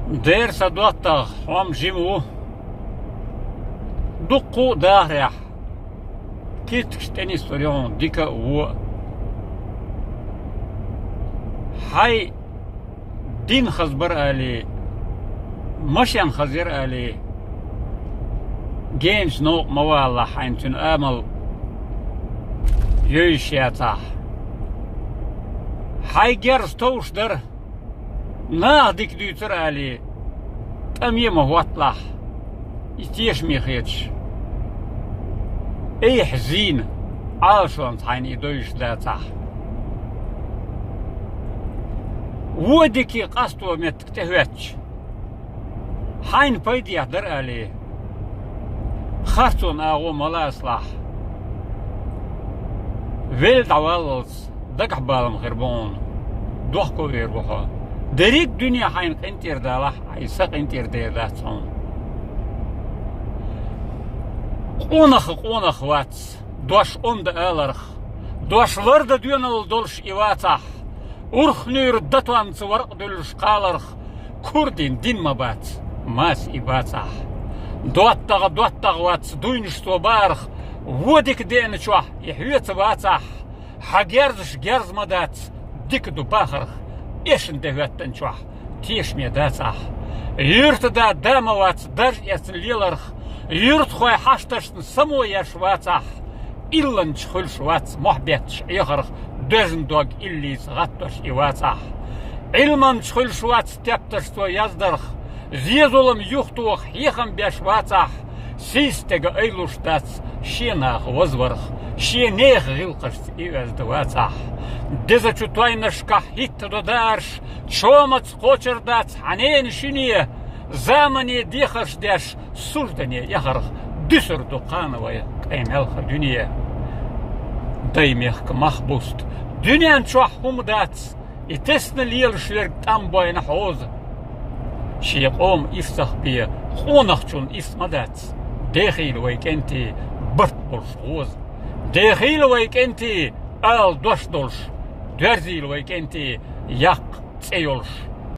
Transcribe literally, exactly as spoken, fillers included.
Дера са доттагӀа, хьо-м жима ву. Дуккха а дахарехь, киртигаш тӀе нисдора хьуна дика а, во а. Хьайн дин хаза бара алий, машен хаза яра алий, генчу новкъа ма валалахь, хьайна цуьнан амал йовзаш яцахь. Хьайн герз товш дара, наха дика дуьйцура алий, тӀаме а ма хӀотталахь, и тешаме хеташ. Айхьа зийна, Ӏалашонца хьайна и довзаш дацахь. Вон дикий къасто меттиг тӀехӀоьттича, хьайна пайдехь дара алий, харцонан агӀо ма лацалахь. Велла дӀаваллалц дагахь балам хир бу хьуна, дохко вер ву хьо. Дерриг дуьне хьайна къинтӀера далахь, хьайн са къинтӀера дер дац хьуна. Къонах къонах вац, дош онда аларх, дош лардан доьналла долуш и вацахь. Урхнуьйра датонца варкъ дуьллуш кхаларх, кура дина дин ма бац, маса и бацахь. ДоттагӀа доттагӀа вац, дуйнаш цо баарх, вон дика деанчохь и хьоьца вацахь. Хьан герзаш герз ма дац, дика ду бахарх, эшна де хӀоьттанчохь тешаме дацахь. Юьртда да ма вац, дарж эцна леларх, юьртахой хьашташна само еш вацахь. Илланча хуьлуш вац, мохь бетташ Ӏехарх, доьжна дог иллица гӀаттош и вацахь. Ӏилманча хуьлуш вац, тептарш цо яздарх, зе-зулам юхатоха хьехам беш вацахь. Сийсаз стеган айлуш дац, шен наха вазварх, шен нехан гӀиллакхашца и оьзда вацахь. Дезачу тойнашкахь хӀиттадо даарш, чомаца кхочур дац хьан ненан шине, замане дехарш деш, суждане яхарх, дуьсур ду кхана вай къемелха дуьне. Дай мехка мах буста, дуьнен чохь хӀума дац, и тесна лелаш верг тӀам бойна хьоза. Шен къоман ирсах бен къонахчун ирс ма дац, дехийла вай кӀентий барт болуш гӀоза. Дехийла вай кӀентий ала дош долуш, доьрзийла вай кӀентий яккха цӀе йолуш.